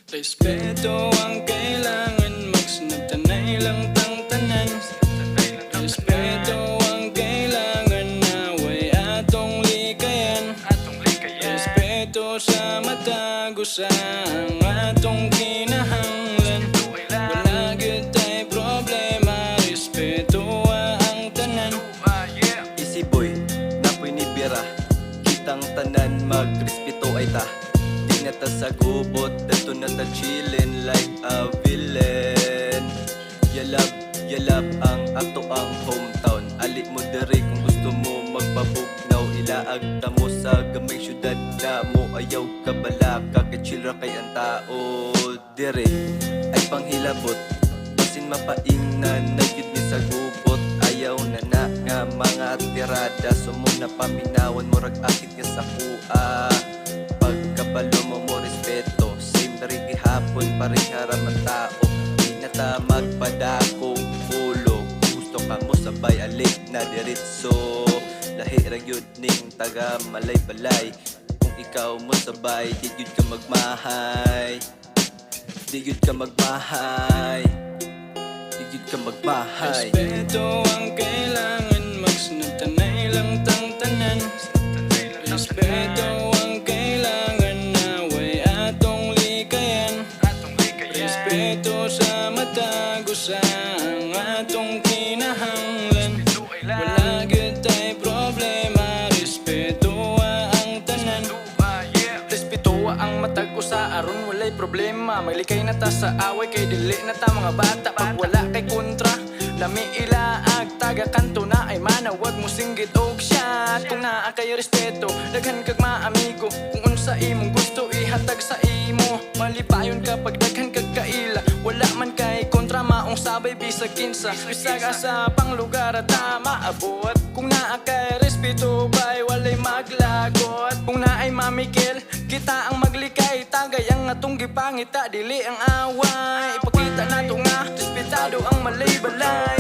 Respeto ang kailangan, magsinabtanay lang tang tanan. Respeto ang kailangan, naway atong likayan. Respeto sa matag usa ang atong kinahanglan. Wala gyud tay problema, respeto ang tanan. Easy boy, napoy ni Bira. Kitang tanan, magrespeto ay ta. Di na ta sa gubot, dito na ta chillin like a villain. Yalab, yalab ang ato ang hometown. Ali mo diri kung gusto mo magpabugnaw. Ilaag ta mo sa gamay syudad na mo. Ayaw kabalaka, kay chill ra kay ang tao diri. Ay panghilabot, basin mapaingnan na yun ni sa gubot. Ayaw na na nga mga tirada. Sumo na paminawan, murag akit nga sa kuha. Pagkabalo mo mo respeto, same rin gihapon, pareha ra man tao. Di na ta magpadako ulo. Kung gusto ka mo sabay, alik na diretso. Lahi ra gyud ning taga Malaybalay. Kung ikaw mo sabay, di gyud ka magmahay. Di gyud ka magmahay. Di gyud ka magmahay. Respeto ang kailangan, magsinabtanay lang tang tanan. Respeto ang kailangan, naway atong likayan. Respeto sa matag usa ang atong kinahanglan. Wala gyud tay problema, respeto ang tanan. Respeto ang matag usa aron walay problema. Maglikay na ta sa away kay dili na ta mga bata. Pag wala kay kontra, lami ilaag. Taga kanto na ay manawag mo singgit og shot. Kung naa kay respeto, daghan kag maamigo. Kung unsa imong gusto, ihatag sa imo. Malipayon kapag daghan kag kaila. Wala man kay kontra, maong sabay bisag kinsa. Bisag asa pang lugar at tama abot. Kung naa kay respeto bay walay maglagot. Kung naay mamikil, kita ang maglikay. Tagay ang atong gipangita, dili ang away. Ipakita nato nga respetado ang Malaybalay.